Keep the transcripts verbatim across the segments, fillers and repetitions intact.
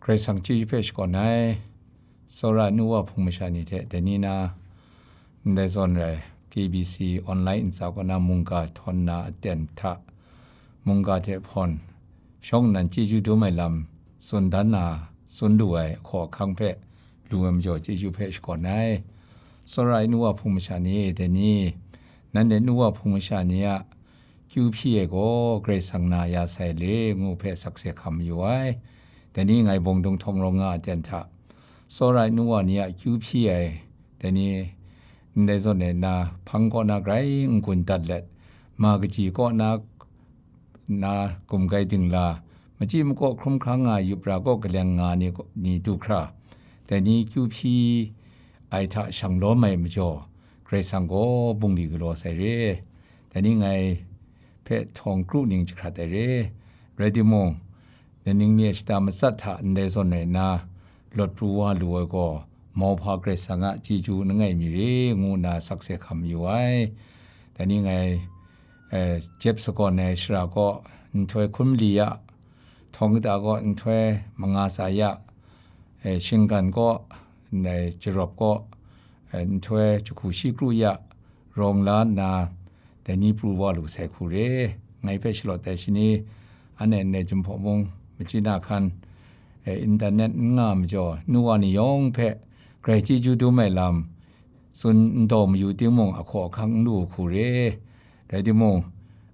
Karai Kasang chyeju hpe shakawn ai, tsawra ai nu wa hpung masha ni hte dai ni na ndai zawn rai, K B C online ntsa kaw na mungga htawn na aten hta, mungga hte hpawn shawng nnan chyeju dum ai lam tsun dan na, tsun lu ai ahkaw ahkang hpe lu ai majaw chyeju hpe shakawn ai. Tsawra ai nu wa hpung masha ni, dai ni, nanhte nu wa hpung masha ni a kyu hpyi ai gaw Karai Kasang na ya sai le ngu hpe sakse hkam mayu ai. Dai ni ngai bawng dung htawng rawng nga aten hta, tsawra ai nu wa ni a kyu hpyi ai, dai ni ndai zawn e na hpang kaw na grai n-gun dat let, ma kaji kaw na, na gumgai dingla, machyi makaw hkrum hkrang nga ai yup ra kaw kaleng nga ni, ni du hkra, dai ni kyu hpyi ai hta shang lawm ai majaw, Karai Kasang gaw bungli galaw sai re. Dai ni ngai hpe htawng kru ning jahkrat ai re. Rai timung, Naning mi a shata matsat hta ndai zawn rai nna, lawt pru wa lu ai gaw, mauhpa Karai Kasang a chyeju langai mi re ngu nna sakse hkam mayu ai. Dai ni ngai, eh, jep sagawn ai shara kaw, nhtoi hkun mali ya, htawng kata kaw, nhtoi manga tsa ya, eh, shinggan kaw, ndai jarawp kaw, eh, nhtoi jahku shi kru ya, rawng la nna, dai ni pru wa lu sai hku re. Ngai hpe shalawt ai shani, anhte ndai Jinghpaw mung, machyi na hkan, eh, internet n nga majaw, nu wa ni yawng hpe grai chyeju dum ai lam tsun n daw mayu timung, ahkaw ahkang n lu hku re. Rai timung,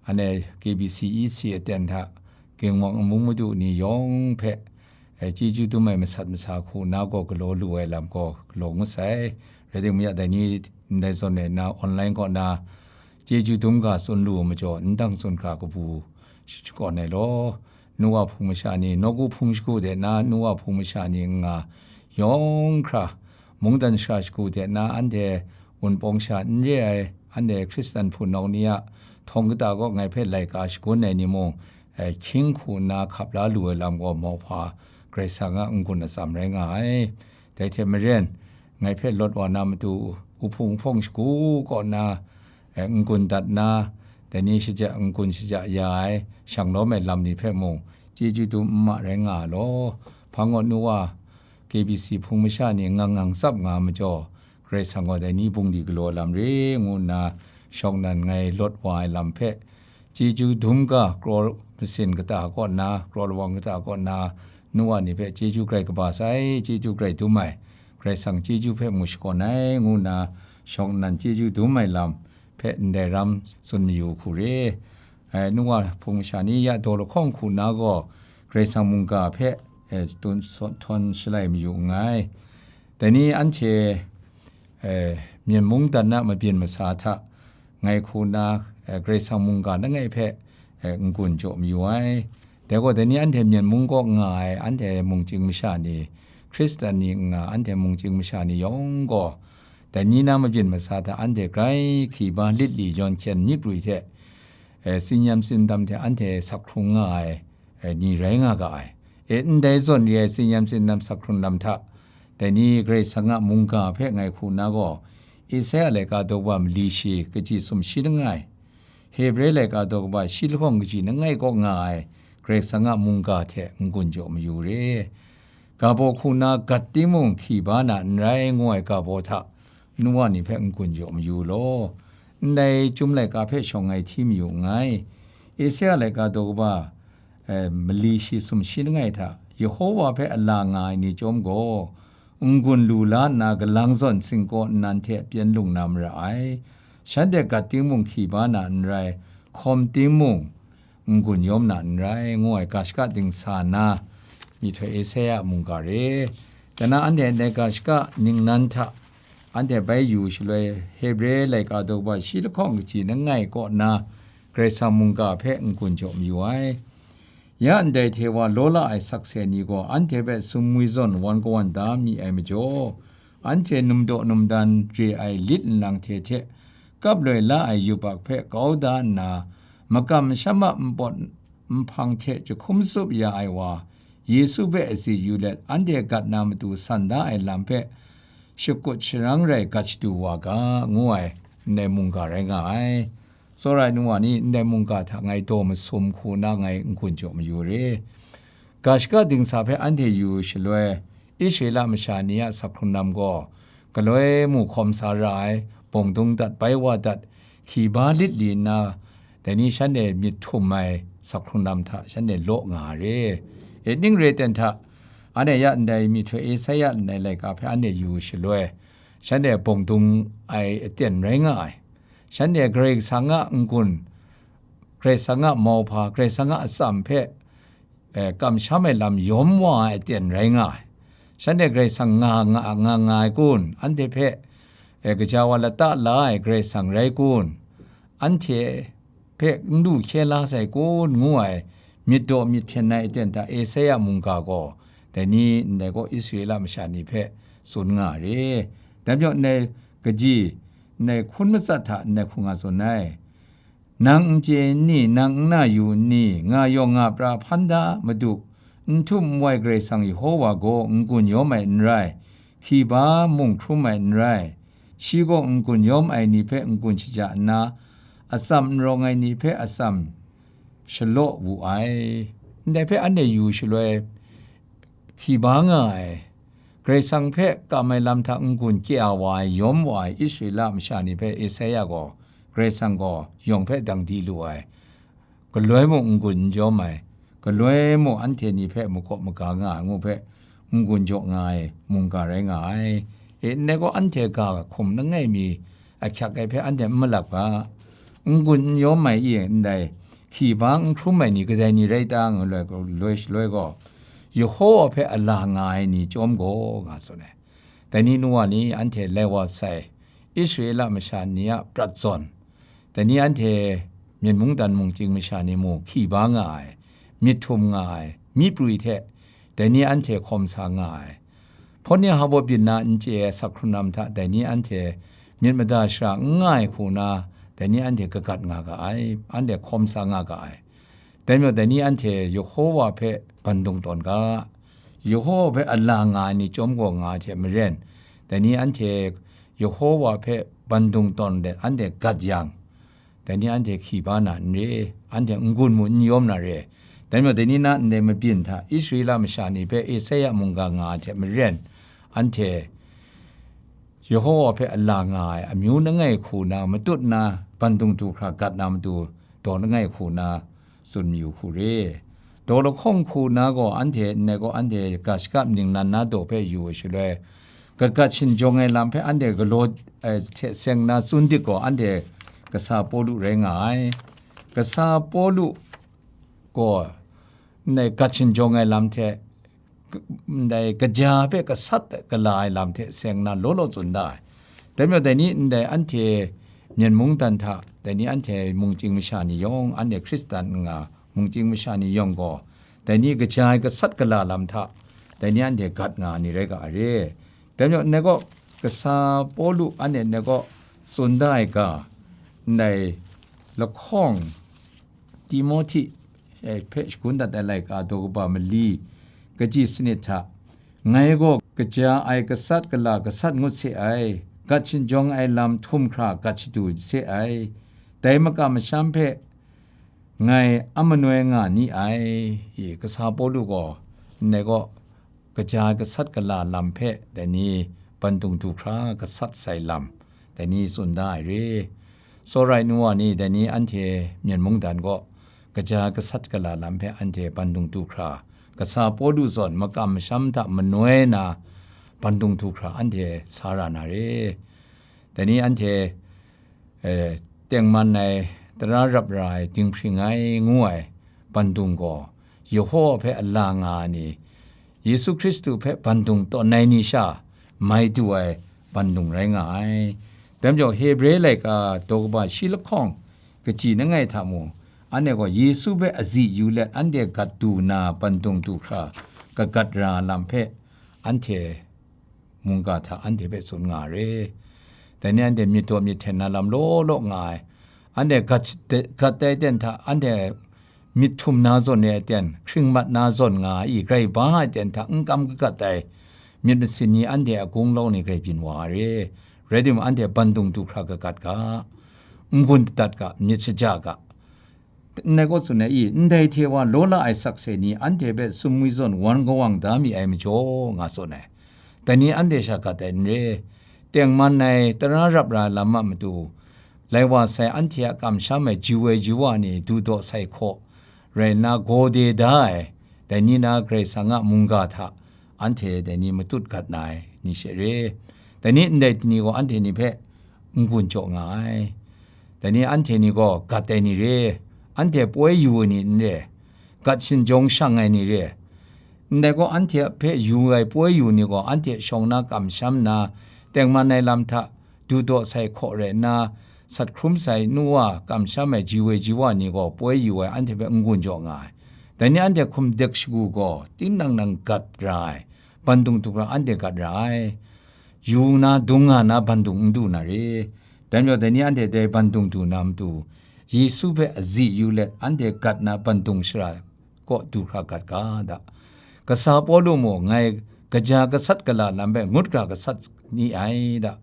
anhte K B C E C aten hta, Ginwang Amung Madu ni yawng hpe, eh, chyeju dum ai masat masa hku na gaw galaw lu ai lam gaw galaw ngut sai. Rai timung ya, dai ni ndai zawn e na online kaw na chyeju dum ga tsun lu ai majaw, n dang tsun hkra kabu sh-, shakawn ai law. Nu wa hpung masha ni, nawku hpung shagu de na, nu wa hpung masha ni n nga yawng hkra, mungdan shara shagu de na, anhte Wunpawng sha n re ai, anhte Hkristan hpunau ni a htawng kata kaw ngai hpe laika shagun ai ni mung, eh, hkying hku nna hkap la lu ai lam gaw mauhpa Karai Kasang a n-gun atsam rai nga ai. Dai hte maren, ngai hpe lawt wa na matu, uhpung uhpawng shagu kaw nna, eh, n-gun dat nna, dai ni shaja, n-gun shaja ya ai, shang lawm ai lam ni hpe mung, chyeju dum n ma rai nga ai law. Hpang gaw nu wa, K B C hpung masha ni ngang ngang tsap nga ai majaw, Karai Kasang gaw dai ni bungli galaw lam re ngu nna, shawng nnan ngai lawt wa ai lam hpe, chyeju dum ga, kraw masin kata kaw nna, kraw lawang kata kaw nna, nu wa ni hpe chyeju grai kaba sai, chyeju grai dum ai, Karai Kasang chyeju hpe mu shakawn ai, ngu nna, shawng nnan chyeju dum ai lam hpe ndai ram tsun mayu hku re. Eh, nu wa hpung masha ni ya daw lahkawng hku na gaw, Karai Kasang mungga hpe, eh, tun, thawn shalai mayu nngai. Dai ni anhte, eh, Myen mungdan a mabyin masa hta ngai hku nna, eh, Karai Kasang mungga langai hpe, eh, n-gun jaw mayu ai. Dai gaw, dai ni anhte Myen mung kaw nga ai, anhte mungchying masha ni, Hkristan ni n nga, anhte mungchying masha ni yawng gaw, dai ni na mabyin masa hta anhte grai hkiba lit li yawn hkyen myit rui hte, eh, tsinyam tsindam hte anhte sak hkrung nga ai, eh, ni rai nga ga ai. E, ndai zawn re ai tsinyam tsindam sak hkrung lam hta, dai ni Karai Kasang a mungga hpe ngai hku nna gaw, Isaya laika daw kaba mali shi, kaji sumshi langai, Hebre laika daw kaba shi lahkawng kaji langai kaw nga ai Karai Kasang a mungga hte n-gun jaw mayu re. Ga baw hku nna gat timung hki ba na n rai ngu ai ga baw hta, nu wa ni hpe n-gun jaw mayu law. Ndai Chyum laika hpe shawng ngai hti mayu nngai. Isaya laika daw kaba, eh, mali shi sumshi langai hta, Yehowa hpe a la nga ai ni chyawm gaw, n-gun lu la nna galang zawn singkaw nnan hte pyen lung na mara ai. Shanhte gat timung hki ba na n rai, hkawm timung n-gun yawm na n rai, ngu ai ga shaka dingsa na, myihtoi Isaya a mungga re. Dai na anhte ndai ga shaka ningnan hta anhte bai yu shaloi, Hebre laika daw kaba shi lahkawng kaji langai kaw nna, Karai Kasang mungga hpe n-gun jaw mayu ai. Ya ndai hte wa law la ai sakse ni gaw anhte hpe sumwi zawn wan kawan da mi ai majaw, anhte numdaw numdan re ai lit nlang hte hte kap loi la ai yubak hpe kau da nna, makam masham a npawt nhpang hte jahkum tsup ya ai wa, Yesu hpe azi yu let anhte gat na matu san da ai lam hpe shakut sharang rai gat shadu wa ga, ngu ai ndai mungga rai nga ai. Tsawra ai nu wa ni, ndai mungga hta ngai daw masum hku na ngai n-gun jaw mayu re. Ga shaka dingsa hpe anhte yu shaloi, Israela masha ni a sak hkrung lam gaw, galoi mu hkawm sa ra ai, bawng dung dat, bai wa dat, hki ba lit li nna, dai ni shanhte myit htum ai sak hkrung lam hta shanhte law nga a re. E ning re ten hta, anhte ya ndai myihtoi Esaia ndai laika hpe anhte yu shaloi, shanhte bawng dung ai aten rai nga ai. Shanhte Karai Kasang a n-gun, Karai Kasang a mauhpa, Karai Kasang a atsam hpe, eh, kamsham ai lam yawm wa ai aten rai nga ai. Shanhte Karai Kasang nga, nga, nga, nga ai kun? Anhte hpe, eh, gaja wa lata la ai Karai Kasang rai kun? Anhte hpe n du hkye la sai kun? Ngu ai myit daw myit hten ai aten hta Esaia mungga gaw, dai ni ndai gaw Israela masha ni hpe tsun nga ai re. Dai majaw ndai kaji, ndai hkun matsat hta ndai hku nga tsun ai. Nang n chye n ni? Nang n na yu n ni? Nga yawng nga pra hpan da, Madu. N htum n wai Karai Kasang Yehova gaw n-gun yawm ai n rai, hki ba mung hkrum ai n rai. Shi gaw n-gun yawm ai ni hpe n-gun shaja nna, atsam n rawng ai ni hpe atsam shalaw wu ai. Ndai hpe anhte yu shaloi, hki ba nga ai, Karai Kasang hpe kam ai lam hta n-gun kya wa ai, yawm wa ai Israela masha ni hpe Esaia gaw, Karai Kasang gaw yawng hpe dang di lu ai, galoi mung n-gun n yawm ai, galoi mung anhte ni hpe makawp maga nga ai ngu hpe n-gun jaw nga ai mungga rai nga ai. E, ndai gaw anhte ga hkum langai mi ahkyak ai hpe anhte n malap ga, n-gun n yawm ai i ndai hki ba n hkrum ai ni kadai ni rai ta? Ngu loi, loi shaloi gaw, Yehova hpe a la nga ai ni chyawm gaw, nga tsun ai. Dai ni nu wa ni, anhte lai wa sai, Israela masha ni a prat zawn, dai ni anhte myen mungdan mungchying masha ni mu hki ba nga ai, myit htum nga ai, myi prwi hte dai ni anhte hkawm sa nga ai. Hpawt ni hpa baw byin na n chye ai sak hkrung lam hta dai ni anhte myit mada shara n nga ai hku na, dai ni anhte kagat nga ga ai, anhte hkawm sa nga ga ai. Dai majaw dai ni anhte Yehova hpe bandung tawn ga, Yehova hpe a la nga ai ni chyawm gaw nga ai hte maren, dai ni anhte Yehova hpe bandung tawn let anhte gat yang, dai ni anhte hki ba na n re, anhte n-gun mu n yawm na re. Dai majaw dai ni na ndai mabyin hta Israela masha ni hpe Esaia mungga nga ai hte maren, anhte Yehova hpe a la nga ai amyu langai hku na matut na, bandung du hkra gat na matu daw langai hku na tsun mayu hku re. Daw lahkawng hku na gaw anhte ndai gaw anhte ga shaka ningnan na daw hpe yu ai shaloi, kagat shinjawng ai lam hpe anhte galaw, eh, hte seng na tsun dik gaw, anhte kasa Pawlu rai nga ai. Kasa Pawlu gaw ndai gat shinjawng ai lam hte, ndai kaja hpe gasat gala ai lam hte seng na law law tsun da ai. Dai majaw dai ni ndai anhte myen mungdan hta, dai ni anhte mungchying masha ni yawng, anhte Hkristan n nga mungchying masha ni yawng gaw, dai ni kaja ai gasat gala lam hta, dai ni anhte gat nga ai ni rai ga ai re. Dai majaw ndai gaw kasa Pawlu anhte ndai gaw tsun da ai ga, ndai lahkawng Timohti, eh, hpe shagun dat ai laika daw kaba mali, kaji sanit hta, ngai gaw kaja ai gasat gala gasat ngut se ai, gat shinjawng ai lam htum hkra gat shadu se ai, dai makam masham hpe ngai a manoi nga ni ai. I, kasa Pawlu gaw, ndai gaw, kaja ai gasat gala lam hpe dai ni bandung du hkra gasat sai lam, dai ni tsun da ai re. Tsawra ai nu wa ni, dai ni anhte myen mungdan gaw, kaja ai gasat gala lam hpe anhte bandung du hkra, kasa Pawlu zawn makam masham hta manoi na bandung du hkra anhte sa ra na re. Dai ni anhte, eh, tengman ai, tara rap ra ai, dinghpring ai ngu ai bandung gaw, Yehova hpe a la nga ai ni, Yesu Hkristu hpe bandung tawn ai ni sha mai du ai bandung rai nga ai. Dai majaw Hebre laika daw kaba shi lahkawng kaji langai hta mung, anhte gaw Yesu hpe azi yu let anhte gat du na bandung du hkra kagat ra lam hpe anhte mungga hta anhte hpe tsun nga re. Dai ni anhte myit daw myit hten na lam law law nga ai. Anhte gat, gat ai ten hta anhte myit htum na zawn ai aten, hkring mat na zawn nga ai, grai ba ai ten hta n kam kagat ai myit masin ni anhte a gunglau ni grai byin wa ai re. Rai timung, anhte bandung du hkra kagat ga, n-gun dadat ga, myit shaja ga, ndai kaw tsun ai i, ndai hte wa law la ai sakse ni anhte hpe sumwi zawn wan kawang da mi ai majaw, nga tsun ai. Dai ni anhte sha gat ai n re. Tengman ai tara rap ra lam a matu, lai wa sai anhte a kamsham ai ji woi ji wa ni du daw sai hkaw rai nna, gaw de da ai, dai ni na Karai Kasang a mungga hta anhte dai ni matut gat na ai ni she re. Dai ni ndai ni gaw anhte ni hpe n-gun jaw nga ai. Dai ni anhte ni gaw gat ai ni re, anhte poi yu ai ni n re, gat shinjawng shang ai ni re. Ndai gaw anhte hpe yu ai poi yu ni gaw anhte shawng na kamsham na, tengman ai lam hta du daw sai hkaw rai nna, sat hkrum sai nu wa kamsham ai ji woi ji wa ni gaw poi yu ai anhte hpe n-gun jaw nga ai. Dai ni anhte hkum dek shagu gaw tinang nang gat ra ai, bandung du hkra anhte gat ra ai. Yu na, dung nga na bandung n du na re. Dai majaw dai ni anhte dai bandung du na matu, Yesu hpe azi yu let anhte gat na bandung shara kaw du hkra gat ga da. Kasa Pawlu mung, ngai kaja gasat gala lam hpe ngut hkra gasat ni ai da.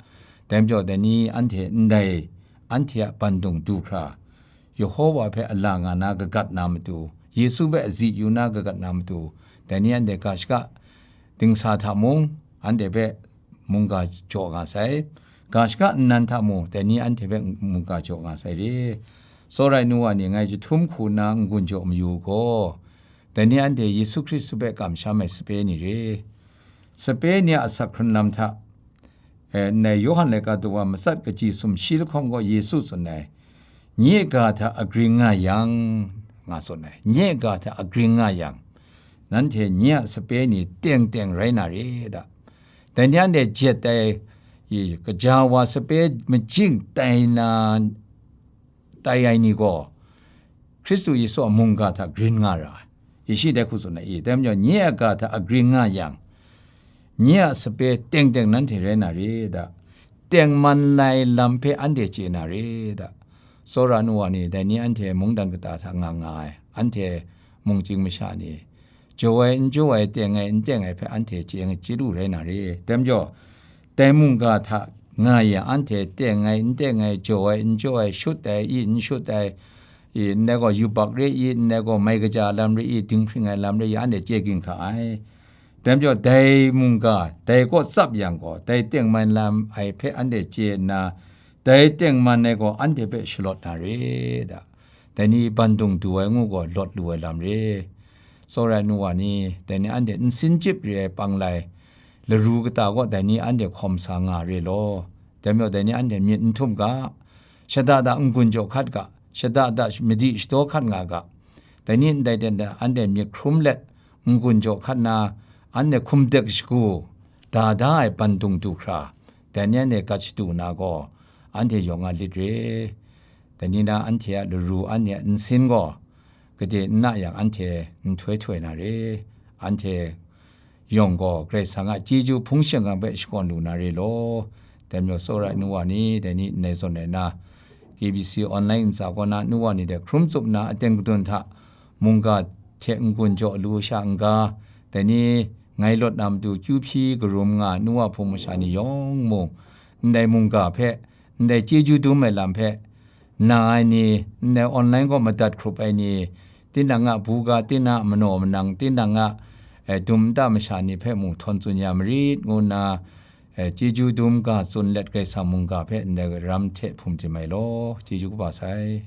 Dai majaw dai ni anhte ndai anhte a bandung du hkra, Yehowa hpe ala nga na kagat na matu, Yesu hpe azi yu na kagat na matu, dai ni anhte ga shaka dingsa hta mung, anhte hpe mungga jaw nga sai. Ga shaka nnan hta mung, dai ni anhte hpe mungga jaw nga sai re. Tsawra ai nu wa ni, ngai jahtum hku nna n-gun jaw mayu u gaw, dai ni anhte Yesu Hkristu hpe kamsham ai sape ni re. Sape ni a asak hkrun lam hta, eh, ndai Yawhan laika daw wa matsat kaji sumshi lahkawng gaw Yesu tsun ai, "Nye ga hta agring nga yang," nga tsun ai, "Nye ga hta agring nga yang, nanhte nye a sape ni teng teng rai na re," da. Dai ni anhte jet ai, i, kaja wa sape majing tai na, tai ai ni gaw, Hkristu Yesu a mungga hta grin nga ra ai. Yeshi dai hku tsun ai i, dai majaw, nye a ga hta agring nga yang, nye a sape teng teng nanhte rai na re da, tengman lai lam hpe anhte chye na re da. Tsawra nu wa ni, dai ni anhte mungdan kata hta nga nga ai, anhte mungchying masha ni, jaw ai n jaw ai, teng ai n teng ai hpe anhte chye chye lu rai na re. Dai majaw, dai mungga hta nga yang, anhte teng ai n teng ai, jaw ai n jaw ai, shut ai i n shut ai, i, ndai gaw yubak re i, ndai gaw mai kaja lam re i, dinghpring ai lam re i, anhte chye ging hka ai. Dai majaw, dai mungga, dai kaw tsap yang gaw, dai tengman lam ai hpe anhte chye nna, dai tengman ai gaw anhte hpe shalawt na re da. Dai ni bandung du ai ngu gaw lawt lu ai lam re. Tsawra ai nu wa ni, dai ni anhte nsin chyip re ai pang lai, laru kata gaw dai ni anhte hkawm sa nga re law. Dai majaw dai ni anhte myit n htum ga, shada da n-gun jaw hkat ga, shada da madi shadaw hkat nga ga. Dai ni ndai ten da anhte myit hkrum let n-gun jaw hkat na, anhte hkum dek shagu da da ai bandung du hkra, dai ni anhte gat shadu na gaw, anhte yawng a lit re. Dai ni na anhte a laru, anhte a nsin gaw, gade n na yang, anhte nhtoi htoi na re. Anhte yawng gaw Karai Kasang a chyeju hpung shingkang hpe shakawn lu na re law. Dai majaw, tsawra ai nu wa ni, dai ni ndai zawn ai na, K B C online ntsa kaw na nu wa ni dai hkrum tsup na aten gadun hta, mungga hte n-gun jaw lu sha n-ga, dai ni ngai lawt na matu kyu hpyi karum nga nu wa hpung masha ni yawng mung, ndai mungga hpe, ndai chyeju dum ai lam hpe, na ai ni, ndai online gaw madat hkrup ai ni, tinang a buga, tinang a manaw manang, tinang a, eh, dum nta masha ni hpe mung htawn tsun ya marit, ngu nna, eh, chyeju dum ga tsun let Karai Kasang mungga hpe ndai ram hte hpung tim ai law, chyeju kaba sai.